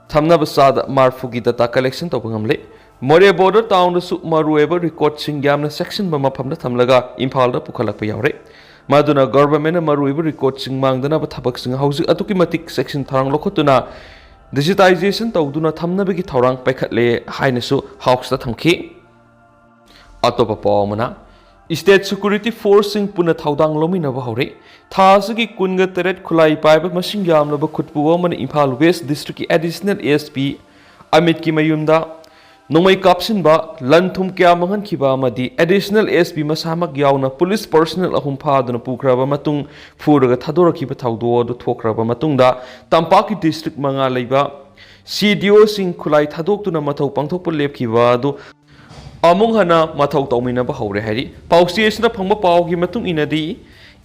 ꯊꯝꯅꯕ ꯆꯥꯗ ꯃꯔꯐꯨꯒꯤ ꯗꯇꯥ ꯀꯂꯦꯛꯁꯟ ꯇꯧꯕ ꯉꯝꯂꯦ꯫ ꯃꯣꯔꯦ ꯕꯣꯔꯗꯔ ꯇꯥꯎꯟꯗꯁꯨ ꯃꯔꯨꯑꯣꯏꯕ ꯔꯦꯀꯣꯔꯗꯁꯤꯡ ꯌꯥꯝꯅ ꯆꯦꯛꯁꯤꯟꯕ ꯃꯐꯝꯗ ꯊꯝꯂꯒ ꯏꯝꯐꯥꯜꯗ ꯄꯨꯈꯠꯂꯛꯄ ꯌꯥꯎꯔꯦ꯫ ꯃꯗꯨꯅ ꯒꯚꯔꯟꯃꯦꯟꯠꯅ ꯃꯔꯨꯑꯣꯏꯕ ꯔꯦꯀꯣꯔꯗꯁꯤꯡ ꯃꯥꯡꯗꯅꯕ ꯊꯕꯛꯁꯤꯡ ꯍꯧꯖꯤꯛ ꯑꯗꯨꯛꯀꯤ ꯃꯇꯤꯛ ꯆꯦꯛꯁꯤꯟ ꯊꯧꯔꯥꯡ ꯂꯧꯈꯠꯇꯨꯅ ꯗꯤꯖꯤꯇꯥꯏꯖꯦꯁꯟ ꯇꯧꯗꯨꯅ ꯊꯝꯅꯕꯒꯤ ꯊꯧꯔꯥꯡ ꯄꯥꯏꯈꯠꯂꯦ ꯍꯥꯏꯅꯁꯨ ꯍꯥꯎꯁꯇ ꯊꯝꯈꯤ꯫ ꯑꯇꯣꯞꯄ ꯄꯥꯎ ꯑꯃꯅ, ꯁ꯭ꯇꯦꯠ ꯁꯦꯀ꯭ꯌꯨꯔꯤꯇꯤ ꯐꯣꯔꯁꯁꯤꯡ ꯄꯨꯟꯅ ꯊꯧꯗꯥꯡ ꯂꯧꯃꯤꯟꯅꯕ ꯍꯧꯔꯦ꯫ ꯊꯥ ꯑꯁꯤꯒꯤ ꯀꯨꯟꯒ ꯇꯔꯦꯠ ꯈꯨꯠꯂꯥꯏ ꯄꯥꯏꯕ ꯃꯁꯤꯡ ꯌꯥꯝꯂꯕ ꯈꯨꯠꯄꯨ ꯑꯃꯅ ꯏꯝꯐꯥꯜ ꯋꯦꯁ ꯗꯤꯁꯇ꯭ꯔꯤꯛꯀꯤ ꯑꯦꯗꯤꯁꯅꯦꯜ ꯑꯦꯁ ꯄꯤ ꯑꯃꯤꯠꯀꯤ ꯃꯌꯨꯝꯗ ꯅꯣꯡꯃꯩ ꯀꯥꯞꯁꯤꯟꯕ, ꯂꯟ ꯊꯨꯝ ꯀꯌꯥ ꯃꯥꯡꯍꯟꯈꯤꯕ ꯑꯃꯗꯤ ꯑꯦꯗꯤꯁꯅꯦꯜ ꯑꯦꯁ ꯄꯤ ꯃꯁꯥꯃꯛ ꯌꯥꯎꯅ ꯄꯨꯂꯤꯁ ꯄꯔꯁꯅꯦꯜ ꯑꯍꯨꯝ ꯐꯥꯗꯨꯅ ꯄꯨꯈ꯭ꯔꯕ ꯃꯇꯨꯡ, ꯐꯨꯔꯒ ꯊꯥꯗꯣꯔꯛꯈꯤꯕ ꯊꯧꯗꯣꯛ ꯑꯗꯨ ꯊꯣꯛꯈ꯭ꯔꯕ ꯃꯇꯨꯡꯗ, ꯇꯝꯄꯥꯛꯀꯤ ꯗꯤꯁꯇ꯭ꯔꯤꯛ ꯃꯉꯥ ꯂꯩꯕ ꯁꯤ ꯗꯤ ꯑꯣꯁꯤꯡ ꯈꯨꯠꯂꯥꯏ ꯊꯥꯗꯣꯛꯇꯨꯅ ꯃꯊꯧ ꯄꯥꯡꯊꯣꯛꯄ ꯂꯦꯞꯈꯤꯕ ꯑꯗꯨ ꯑꯃꯨꯛ ꯍꯟꯅ ꯃꯊꯧ ꯇꯧꯃꯤꯟꯅꯕ ꯍꯧꯔꯦ ꯍꯥꯏꯔꯤ꯫ ꯄꯥꯎꯆꯦ ꯑꯁꯤꯅ ꯐꯪꯕ ꯄꯥꯎꯒꯤ ꯃꯇꯨꯡ ꯏꯟꯅꯗꯤ,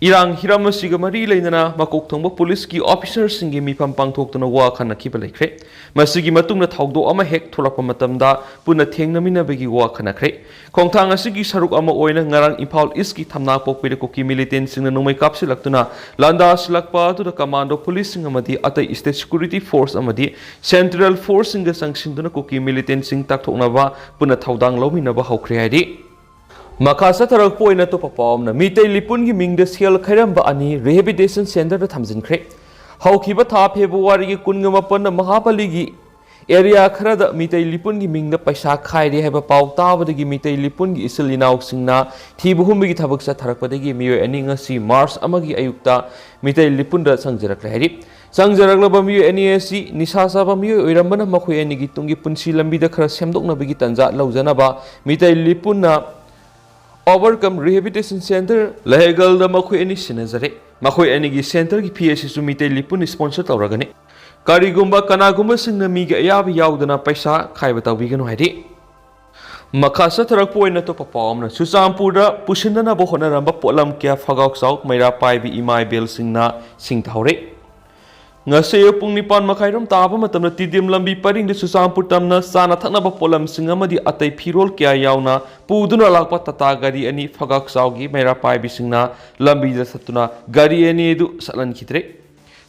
ꯏꯔꯥꯡ ꯍꯤꯔꯝ ꯑꯁꯤꯒ ꯃꯔꯤ ꯂꯩꯅꯅ ꯃꯀꯣꯛ ꯊꯣꯡꯕ ꯄꯨꯂꯤꯁꯀꯤ ꯑꯣꯐꯤꯁꯔꯁꯤꯡꯒꯤ ꯃꯤꯐꯝ ꯄꯥꯡꯊꯣꯛꯇꯨꯅ ꯋꯥ ꯈꯟꯅꯈꯤꯕ ꯂꯩꯈ꯭ꯔꯦ꯫ ꯃꯁꯤꯒꯤ ꯃꯇꯨꯡꯗ ꯊꯧꯗꯣꯛ ꯑꯃ ꯍꯦꯛ ꯊꯣꯛꯂꯛꯄ ꯃꯇꯝꯗ ꯄꯨꯟꯅ ꯊꯦꯡꯅꯃꯤꯟꯅꯕꯒꯤ ꯋꯥ ꯈꯟꯅꯈ꯭ꯔꯦ꯫ ꯈꯣꯡꯊꯥꯡ ꯑꯁꯤꯒꯤ ꯁꯔꯨꯛ ꯑꯃ ꯑꯣꯏꯅ ꯉꯔꯥꯡ ꯏꯝꯐꯥꯜ ꯏꯁꯀꯤ ꯊꯝꯅꯥꯄꯣꯛꯄꯤꯗ ꯀꯨꯀꯤ ꯃꯤꯂꯤꯇꯦꯟꯁꯤꯡꯅ ꯅꯣꯡꯃꯩ ꯀꯥꯞꯁꯤꯜꯂꯛꯇꯨꯅ ꯂꯥꯟꯗꯥꯁꯤꯜꯂꯛꯄ ꯑꯗꯨꯗ ꯀꯃꯥꯟꯗꯣ ꯄꯨꯂꯤꯁꯁꯤꯡ ꯑꯃꯗꯤ ꯑꯇꯩ ꯁ꯭ꯇꯦꯠ ꯁꯦꯀ꯭ꯌꯨꯔꯤꯇꯤ ꯐꯣꯔꯁ ꯑꯃꯗꯤ ꯁꯦꯟꯇ꯭ꯔꯦꯜ ꯐꯣꯔꯁꯁꯤꯡꯒ ꯆꯪꯁꯤꯟꯗꯨꯅ ꯀꯨꯀꯤ ꯃꯤꯂꯤꯇꯦꯟꯁꯤꯡ ꯇꯥꯛꯊꯣꯛꯅꯕ ꯄꯨꯟꯅ ꯊꯧꯗꯥꯡ ꯂꯧꯃꯤꯟꯅꯕ ꯍꯧꯈ꯭ꯔꯦ ꯍꯥꯏꯔꯤ꯫ ꯃꯈꯥ ꯆꯠꯊꯔꯛꯄ ꯑꯣꯏꯅ ꯑꯇꯣꯞꯄ ꯄꯥꯎ ꯑꯃꯅ, ꯃꯤꯇꯩ ꯂꯤꯄꯨꯟꯒꯤ ꯃꯤꯡꯗ ꯁꯦꯜ ꯈꯥꯏꯔꯝꯕ ꯑꯅꯤ ꯔꯤꯍꯦꯕꯤꯂꯤꯇꯦꯁꯟ ꯁꯦꯟꯇꯔꯗ ꯊꯝꯖꯤꯟꯈ꯭ꯔꯦ꯫ ꯍꯧꯈꯤꯕ ꯊꯥ ꯐꯦꯕ꯭ꯔꯨꯋꯥꯔꯤꯒꯤ ꯀꯨꯟꯒ ꯃꯥꯄꯟꯗ ꯃꯍꯥꯕꯂꯤꯒꯤ ꯑꯦꯔꯤꯌꯥ ꯈꯔꯗ ꯃꯤꯇꯩ ꯂꯤꯄꯨꯟꯒꯤ ꯃꯤꯡꯗ ꯄꯩꯁꯥ ꯈꯥꯏꯔꯦ ꯍꯥꯏꯕ ꯄꯥꯎ ꯇꯥꯕꯗꯒꯤ ꯃꯤꯇꯩ ꯂꯤꯄꯨꯟꯒꯤ ꯏꯆꯤꯜ ꯏꯅꯥꯎꯁꯤꯡꯅ ꯊꯤꯕ ꯍꯨꯝꯕꯒꯤ ꯊꯕꯛ ꯆꯠꯊꯔꯛꯄꯗꯒꯤ ꯃꯤꯑꯣꯏ ꯑꯅꯤ ꯉꯁꯤ ꯃꯥꯔꯆ ꯑꯃꯒꯤ ꯑꯌꯨꯛꯇ ꯃꯤꯇꯩ ꯂꯤꯄꯨꯟꯗ ꯆꯪꯖꯔꯛꯂꯦ ꯍꯥꯏꯔꯤ꯫ ꯆꯪꯖꯔꯛꯂꯕ ꯃꯤꯑꯣꯏ ꯑꯅꯤ ꯑꯁꯤ ꯅꯤꯁꯥ ꯆꯥꯕ ꯃꯤꯑꯣꯏ ꯑꯣꯏꯔꯝꯕꯅ ꯃꯈꯣꯏ ꯑꯅꯤꯒꯤ ꯇꯨꯡꯒꯤ ꯄꯨꯟꯁꯤ ꯂꯝꯕꯤꯗ ꯈꯔ ꯁꯦꯝꯗꯣꯛꯅꯕꯒꯤ ꯇꯥꯟꯖꯥ ꯂꯧꯖꯅꯕ ꯃꯤꯇꯩ ꯂꯤꯄꯨꯟꯅ Overcome Rehabilitation Center ꯂꯩꯍꯩꯒꯜꯗ ꯃꯈꯣꯏ ꯑꯅꯤ ꯁꯤꯟꯅꯖꯔꯦ꯫ ꯃꯈꯣꯏ ꯑꯅꯤꯒꯤ ꯁꯦꯟꯇꯔꯒꯤ ꯐꯤ ꯑꯁꯤꯁꯨ ꯃꯤꯇꯩ ꯂꯤꯄꯨꯟ ꯁ꯭ꯄꯣꯟꯁꯔ ꯇꯧꯔꯒꯅꯤ꯫ ꯀꯔꯤꯒꯨꯝꯕ ꯀꯅꯥꯒꯨꯝꯕꯁꯤꯡꯅ ꯃꯤꯒꯤ ꯑꯌꯥꯕ ꯌꯥꯎꯗꯅ ꯄꯩꯁꯥ ꯈꯥꯏꯕ ꯇꯧꯕꯤꯒꯅꯨ ꯍꯥꯏꯔꯤ꯫ ꯃꯈꯥ ꯆꯠꯊꯔꯛꯄ ꯑꯣꯏꯅ ꯑꯇꯣꯞꯄ ꯄꯥꯎ ꯑꯃꯅ, ꯆꯨꯔꯆꯥꯟꯄꯨꯔꯗ ꯄꯨꯁꯤꯟꯅꯅꯕ ꯍꯣꯠꯅꯔꯝꯕ ꯄꯣꯠꯂꯝ ꯀꯌꯥ ꯐꯒꯥꯎ ꯆꯥꯎ ꯃꯩꯔꯥ ꯄꯥꯏꯕꯤ ꯏꯃꯥ ꯏꯕꯦꯜꯁꯤꯡꯅ ꯁꯤꯡꯊꯍꯧꯔꯦ꯫ ꯉꯁꯤ ꯑꯌꯨꯛ ꯄꯨꯡ ꯅꯤꯄꯥꯟ ꯃꯈꯥꯏꯔꯣꯝ ꯇꯥꯕ ꯃꯇꯝꯗ ꯇꯤꯗꯤꯝ ꯂꯝꯕꯤ ꯄꯔꯤꯡꯗ ꯆꯨꯔꯆꯥꯟꯄꯨꯔ ꯇꯝꯅ ꯆꯥꯅ ꯊꯛꯅꯕ ꯄꯣꯠꯂꯝꯁꯤꯡ ꯑꯃꯗꯤ ꯑꯇꯩ ꯐꯤꯔꯣꯜ ꯀꯌꯥ ꯌꯥꯎꯅ ꯄꯨꯗꯨꯅ ꯂꯥꯛꯄ ꯇꯥꯇꯥ ꯒꯥꯔꯤ ꯑꯅꯤ ꯐꯒꯥꯛ ꯆꯥꯎꯒꯤ ꯃꯩꯔꯥ ꯄꯥꯏꯕꯤꯁꯤꯡꯅ ꯂꯝꯕꯤꯗ ꯆꯠꯇꯨꯅ ꯒꯥꯔꯤ ꯑꯅꯤ ꯑꯗꯨ ꯆꯠꯍꯟꯈꯤꯗ꯭ꯔꯦ꯫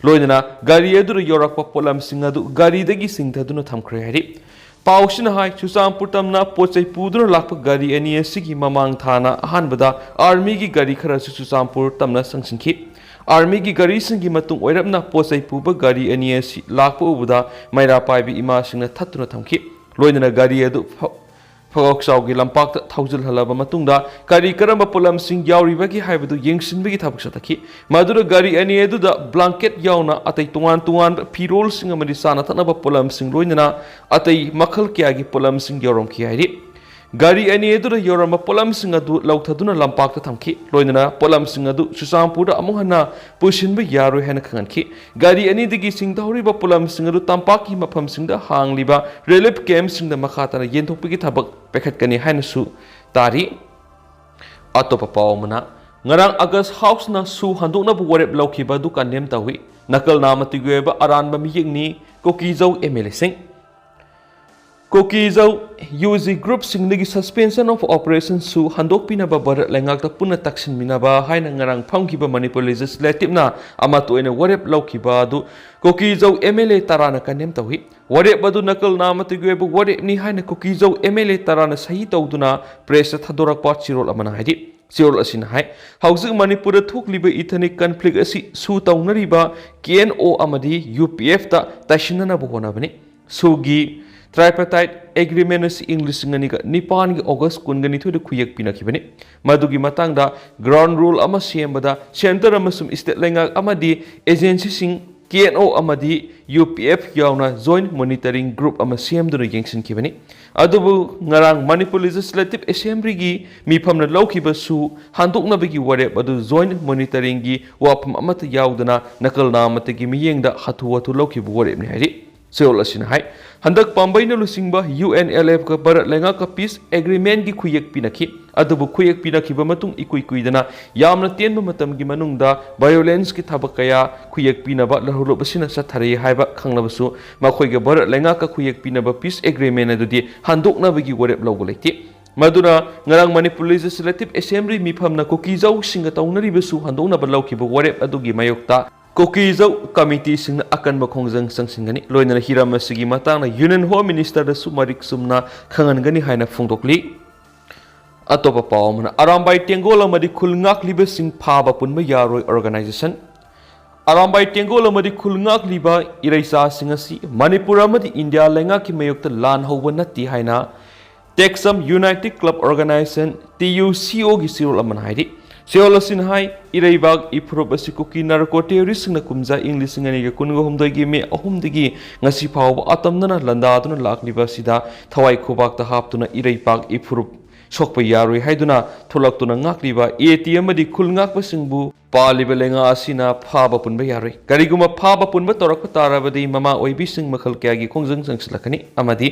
ꯂꯣꯏꯅꯅ ꯒꯥꯔꯤ ꯑꯗꯨꯗ ꯌꯧꯔꯛꯄ ꯄꯣꯠꯂꯝꯁꯤꯡ ꯑꯗꯨ ꯒꯥꯔꯤꯗꯒꯤ ꯆꯤꯡꯊꯗꯨꯅ ꯊꯝꯈ꯭ꯔꯦ ꯍꯥꯏꯔꯤ꯫ ꯄꯥꯎꯁꯤꯅ ꯍꯥꯏ, ꯆꯨꯔꯆꯥꯟꯄꯨꯔ ꯇꯝꯅ ꯄꯣꯠ ꯆꯩ ꯄꯨꯗꯨꯅ ꯂꯥꯛꯄ ꯒꯥꯔꯤ ꯑꯅꯤ ꯑꯁꯤꯒꯤ ꯃꯃꯥꯡ ꯊꯥꯅ ꯑꯍꯥꯟꯕꯗ ꯑꯥꯔꯃꯤꯒꯤ ꯒꯥꯔꯤ ꯈꯔꯁꯨ ꯆꯨꯔꯆꯥꯟꯄꯨꯔ ꯇꯝꯅ ꯆꯪꯁꯤꯟꯈꯤ꯫ ꯑꯥꯔꯃꯤꯒꯤ ꯒꯥꯔꯤꯁꯤꯡꯒꯤ ꯃꯇꯨꯡ ꯑꯣꯏꯔꯞꯅ ꯄꯣꯠ ꯆꯩ ꯄꯨꯕ ꯒꯥꯔꯤ ꯑꯅꯤ ꯑꯁꯤ ꯂꯥꯛꯄ ꯎꯕꯗ ꯃꯩꯔꯥ ꯄꯥꯏꯕꯤ ꯏꯃꯥꯁꯤꯡꯅ ꯊꯠꯇꯨꯅ ꯊꯝꯈꯤ꯫ ꯂꯣꯏꯅꯅ ꯒꯥꯔꯤ ꯑꯗꯨ ꯐ-, ꯐꯒꯧꯆꯥꯎꯒꯤ ꯂꯝꯄꯥꯛꯇ ꯊꯧꯖꯤꯜꯍꯜꯂꯕ ꯃꯇꯨꯡꯗ ꯀꯔꯤ ꯀꯔꯝꯕ ꯄꯣꯠꯂꯝꯁꯤꯡ ꯌꯥꯎꯔꯤꯕꯒꯦ ꯍꯥꯏꯕꯗꯨ ꯌꯦꯡꯁꯤꯟꯕꯒꯤ ꯊꯕꯛ ꯆꯠꯊꯈꯤ꯫ ꯃꯗꯨꯗ ꯒꯥꯔꯤ ꯑꯅꯤ ꯑꯗꯨꯗ blanket ꯌꯥꯎꯅ ꯑꯇꯩ ꯇꯣꯉꯥꯟ ꯇꯣꯉꯥꯟꯕ ꯐꯤꯔꯣꯜꯁꯤꯡ ꯑꯃꯗꯤ ꯆꯥꯅ ꯊꯛꯅꯕ ꯄꯣꯠꯂꯝꯁꯤꯡ, ꯂꯣꯏꯅꯅ ꯑꯇꯩ ꯃꯈꯜ ꯀꯌꯥꯒꯤ ꯄꯣꯠꯂꯝꯁꯤꯡ ꯌꯥꯎꯔꯝꯈꯤ ꯍꯥꯏꯔꯤ꯫ ꯒꯥꯔꯤ ꯑꯅꯤ ꯑꯗꯨꯗ ꯌꯥꯎꯔꯝꯕ ꯄꯣꯠꯂꯝꯁꯤꯡ ꯑꯗꯨ ꯂꯧꯊꯗꯨꯅ ꯂꯝꯄꯥꯛꯇ ꯊꯝꯈꯤ꯫ ꯂꯣꯏꯅꯅ ꯄꯣꯠꯂꯝꯁꯤꯡ ꯑꯗꯨ ꯆꯨꯔꯆꯥꯟꯄꯨꯔꯗ ꯑꯃꯨꯛ ꯍꯟꯅ ꯄꯨꯁꯤꯟꯕ ꯌꯥꯔꯣꯏ ꯍꯥꯏꯅ ꯈꯪꯍꯟꯈꯤ꯫ ꯒꯥꯔꯤ ꯑꯅꯤꯗꯒꯤ ꯆꯤꯡꯊꯍꯧꯔꯤꯕ ꯄꯣꯠꯂꯝꯁꯤꯡ ꯑꯗꯨ ꯇꯝꯄꯥꯛꯀꯤ ꯃꯐꯝꯁꯤꯡꯗ ꯍꯥꯡꯂꯤꯕ relief campꯁꯤꯡꯗ ꯃꯈꯥ ꯇꯥꯅ ꯌꯦꯟꯊꯣꯛꯄꯒꯤ ꯊꯕꯛ ꯄꯥꯏꯈꯠꯀꯅꯤ ꯍꯥꯏꯅꯁꯨ ꯇꯥꯔꯤ꯫ ꯑꯇꯣꯞꯄ ꯄꯥꯎ ꯑꯃꯅ, ꯉꯔꯥꯡ ꯑꯒꯁ ꯍꯥꯎꯁꯅ ꯁꯨ ꯍꯟꯗꯣꯛꯅꯕ ꯋꯥꯔꯦꯞ ꯂꯧꯈꯤꯕ ꯑꯗꯨ condemn ꯇꯧꯏ꯫ ꯅꯀꯜ ꯅꯥꯃꯇꯤꯒꯤ ꯑꯣꯏꯕ ꯑꯔꯥꯟꯕ ꯃꯤꯌꯦꯛꯅꯤ, ꯀꯨꯀꯤꯖꯧ MLAꯁꯤꯡ꯫ ꯀꯨꯀꯤꯖꯧ UG groupꯁꯤꯡꯗꯒꯤ suspension of operation ꯁꯨ ꯍꯟꯗꯣꯛꯄꯤꯅꯕ ꯚꯥꯔꯠ ꯂꯩꯉꯥꯛꯇ ꯄꯨꯟꯅ ꯇꯛꯁꯤꯟꯃꯤꯟꯅꯕ ꯍꯥꯏꯅ ꯉꯔꯥꯡ ꯐꯝꯈꯤꯕ ꯃꯅꯤꯄꯨꯔ legislativeꯅ ꯑꯃꯠꯇ ꯑꯣꯏꯅ ꯋꯥꯔꯦꯞ ꯂꯧꯈꯤꯕ ꯑꯗꯨ ꯀꯨꯀꯤꯖꯧ MLA ꯇꯔꯥꯅ condemn ꯇꯧꯏ꯫ ꯋꯥꯔꯦꯞ ꯑꯗꯨ ꯅꯀꯜ ꯅꯥꯃꯇꯤꯒꯤ ꯑꯣꯏꯕ ꯋꯥꯔꯦꯞꯅꯤ ꯍꯥꯏꯅ ꯀꯨꯀꯤꯖꯧ MLA ꯇꯔꯥꯅ ꯁꯍꯤ ꯇꯧꯗꯨꯅ pressꯇ ꯊꯥꯗꯣꯔꯛꯄ ꯆꯦꯔꯣꯜ ꯑꯃꯅ ꯍꯥꯏꯔꯤ꯫ ꯆꯦꯔꯣꯜ ꯑꯁꯤꯅ ꯍꯥꯏ, ꯍꯧꯖꯤꯛ ꯃꯅꯤꯄꯨꯔꯗ ꯊꯣꯛꯂꯤꯕ ethnic conflict ꯑꯁꯤ ꯁꯨ ꯇꯧꯅꯔꯤꯕ KNO ꯑꯃꯗꯤ UPFꯇ ꯇꯥꯏꯁꯤꯟꯅꯅꯕ ꯍꯣꯠꯅꯕꯅꯤ꯫ ꯁꯨꯒꯤ tripartite agreement ꯑꯁꯤ ꯏꯪ ꯂꯤꯁꯤꯡ ꯑꯅꯤꯒ ꯅꯤꯄꯥꯟꯒꯤ ꯑꯣꯒꯁ ꯀꯨꯟꯒ ꯅꯤꯊꯣꯏꯗ ꯈꯨꯌꯦꯛ ꯄꯤꯅꯈꯤꯕꯅꯤ꯫ ꯃꯗꯨꯒꯤ ꯃꯇꯥꯡꯗ ground rule ꯑꯃ ꯁꯦꯝꯕꯗ centre ꯑꯃꯁꯨꯡ state ꯂꯩꯉꯥꯛ ꯑꯃꯗꯤ agencyꯁꯤꯡ, KNO ꯑꯃꯗꯤ UPF ꯌꯥꯎꯅ joint monitoring group ꯑꯃ ꯁꯦꯝꯗꯨꯅ ꯌꯦꯡꯁꯤꯟꯈꯤꯕꯅꯤ꯫ ꯑꯗꯨꯕꯨ ꯉꯔꯥꯡ ꯃꯅꯤꯄꯨꯔ Legislative Assemblyꯒꯤ ꯃꯤꯐꯝꯅ ꯂꯧꯈꯤꯕ ꯁꯨ ꯍꯟꯗꯣꯛꯅꯕꯒꯤ ꯋꯥꯔꯦꯞ ꯑꯗꯨ joint monitoringꯒꯤ ꯋꯥꯐꯝ ꯑꯃꯠꯇ ꯌꯥꯎꯗꯅ ꯅꯀꯜ ꯅꯥꯃꯇꯒꯤ ꯃꯤꯠꯌꯦꯡꯗ ꯍꯥꯊꯨ ꯍꯥꯊꯨ ꯂꯧꯈꯤꯕ ꯋꯥꯔꯦꯞꯅꯤ ꯍꯥꯏꯔꯤ꯫ ꯆꯦꯔꯣꯜ ꯑꯁꯤꯅ ꯍꯥꯏ, ꯍꯟꯗꯛ ꯄꯥꯝꯕꯩꯅ ꯂꯨꯆꯤꯡꯕ UNLFꯒ ꯚꯥꯔꯠ ꯂꯩꯉꯥꯛꯀ peace agreementꯒꯤ ꯈꯨꯌꯦꯛ ꯄꯤꯅꯈꯤ꯫ ꯑꯗꯨꯕꯨ ꯈꯨꯌꯦꯛ ꯄꯤꯅꯈꯤꯕ ꯃꯇꯨꯡ ꯏꯀꯨꯏ ꯀꯨꯏꯗꯅ ꯌꯥꯝꯅ ꯇꯦꯟꯕ ꯃꯇꯝꯒꯤ ꯃꯅꯨꯡꯗ violenceꯀꯤ ꯊꯕꯛ ꯀꯌꯥ ꯈꯨꯌꯦꯛ ꯄꯤꯅꯕ ꯂꯧꯍꯧꯂꯨꯞ ꯑꯁꯤꯅ ꯆꯠꯊꯔꯛꯏ ꯍꯥꯏꯕ ꯈꯪꯂꯕꯁꯨ ꯃꯈꯣꯏꯒ ꯚꯥꯔꯠ ꯂꯩꯉꯥꯛꯀ ꯈꯨꯌꯦꯛ ꯄꯤꯅꯕ peace agreement ꯑꯗꯨꯗꯤ ꯍꯟꯗꯣꯛꯅꯕꯒꯤ ꯋꯥꯔꯦꯞ ꯂꯧꯕ ꯂꯩꯇꯦ꯫ ꯃꯗꯨꯅ ꯉꯔꯥꯡ ꯃꯅꯤꯄꯨꯔ Legislative Assembly ꯃꯤꯐꯝꯅ ꯀꯨꯀꯤꯖꯧꯁꯤꯡꯒ ꯇꯧꯅꯔꯤꯕꯁꯨ ꯍꯟꯗꯣꯛꯅꯕ ꯂꯧꯈꯤꯕ ꯋꯥꯔꯦꯞ ꯑꯗꯨꯒꯤ ꯃꯥꯌꯣꯛꯇ ꯀꯨꯀꯤꯖꯧ committeeꯁꯤꯡꯅ ꯑꯀꯟꯕ ꯈꯣꯡꯖꯪ ꯆꯪꯁꯤꯟꯒꯅꯤ꯫ ꯂꯣꯏꯅꯅ ꯍꯤꯔꯝ ꯑꯁꯤꯒꯤ ꯃꯇꯥꯡꯗ Union Home Ministerꯗꯁꯨ ꯃꯔꯤꯛ ꯆꯨꯝꯅ ꯈꯪꯍꯟꯒꯅꯤ ꯍꯥꯏꯅ ꯐꯣꯡꯗꯣꯛꯂꯤ꯫ ꯑꯇꯣꯞꯄ ꯄꯥꯎ ꯑꯃꯅ, ꯑꯔꯥꯝꯕꯥꯏ ꯇꯦꯡꯒꯣꯜ ꯑꯃꯗꯤ ꯈꯨꯜ ꯉꯥꯛꯂꯤꯕꯁꯤꯡ ꯐꯥꯕ ꯄꯨꯟꯕ ꯌꯥꯔꯣꯏ organization꯫ ꯑꯔꯥꯝꯕꯥꯏ ꯇꯦꯡꯒꯣꯜ ꯑꯃꯗꯤ ꯈꯨꯜ ꯉꯥꯛꯂꯤꯕ ꯏꯔꯩꯆꯥꯁꯤꯡ ꯑꯁꯤ ꯃꯅꯤꯄꯨꯔ ꯑꯃꯗꯤ ꯏꯟꯗꯤꯌꯥ ꯂꯩꯉꯥꯛꯀꯤ ꯃꯥꯌꯣꯛꯇ ꯂꯥꯟ ꯍꯧꯕ ꯅꯠꯇꯦ ꯍꯥꯏꯅ ꯇꯦꯛꯁꯝ united club organisation, T U C ꯑꯣꯒꯤ ꯆꯦꯔꯣꯜ ꯑꯃꯅ ꯍꯥꯏꯔꯤ, ꯆꯦꯔꯣꯜ ꯑꯁꯤꯅ ꯍꯥꯏ, ꯏꯔꯩꯕꯥꯛ ꯏꯐꯨꯔꯨꯞ ꯑꯁꯤ ꯀꯨꯀꯤ ꯅꯥꯔꯀꯣ ꯇꯦꯔꯣꯔꯤꯁꯁꯤꯡꯅ ꯀꯨꯝꯖꯥ ꯏꯪ ꯂꯤꯁꯤꯡ ꯑꯅꯤꯒ ꯀꯨꯟꯒ ꯍꯨꯝꯗꯣꯏꯒꯤ ꯃꯦ ꯑꯍꯨꯝꯗꯒꯤ ꯉꯁꯤ ꯐꯥꯎꯕ ꯑꯇꯝꯅꯅ ꯂꯥꯟꯗꯥꯗꯨꯅ ꯂꯥꯛꯂꯤꯕ ꯑꯁꯤꯗ ꯊꯋꯥꯏ ꯈꯨꯕꯥꯛꯇ ꯍꯥꯞꯇꯨꯅ ꯏꯔꯩꯄꯥꯛ ꯏꯐꯨꯔꯨꯞ ꯁꯣꯛꯄ ꯌꯥꯔꯣꯏ ꯍꯥꯏꯗꯨꯅ ꯊꯣꯛꯂꯛꯇꯨꯅ ꯉꯥꯛꯂꯤꯕ ꯑꯦ ꯇꯤ ꯑꯃꯗꯤ ꯈꯨꯜ ꯉꯥꯛꯄꯁꯤꯡꯕꯨ ꯄꯥꯜꯂꯤꯕ ꯂꯩꯉꯥꯛ ꯑꯁꯤꯅ ꯐꯥꯕ ꯄꯨꯟꯕ ꯌꯥꯔꯣꯏ꯫ ꯀꯔꯤꯒꯨꯝꯕ ꯐꯥꯕ ꯄꯨꯟꯕ ꯇꯧꯔꯛꯄ ꯇꯥꯔꯕꯗꯤ ꯃꯃꯥ ꯑꯣꯏꯕꯤꯁꯤꯡ ꯃꯈꯜ ꯀꯌꯥꯒꯤ ꯈꯣꯡꯖꯪ ꯆꯪꯁꯤꯜꯂꯛꯀꯅꯤ ꯑꯃꯗꯤ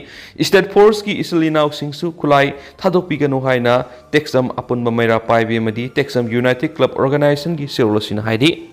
ꯁ꯭ꯇꯦꯠ ꯐꯣꯔꯁꯀꯤ ꯏꯆꯤꯜ ꯏꯅꯥꯎꯁꯤꯡꯁꯨ ꯈꯨꯠꯂꯥꯏ ꯊꯥꯗꯣꯛꯄꯤꯒꯅꯨ ꯍꯥꯏꯅ ꯇꯦꯛꯁꯝ ꯑꯄꯨꯟꯕ ꯃꯩꯔꯥ ꯄꯥꯏꯕꯤ ꯑꯃꯗꯤ ꯇꯦꯛꯁꯝ ꯌꯨꯅꯥꯏꯇꯦꯗ ꯀ꯭ꯂꯕ ꯑꯣꯔꯒꯅꯥꯏꯖꯦꯁꯟꯒꯤ ꯆꯦꯔꯣꯜ ꯑꯁꯤꯅ ꯍꯥꯏꯔꯤ꯫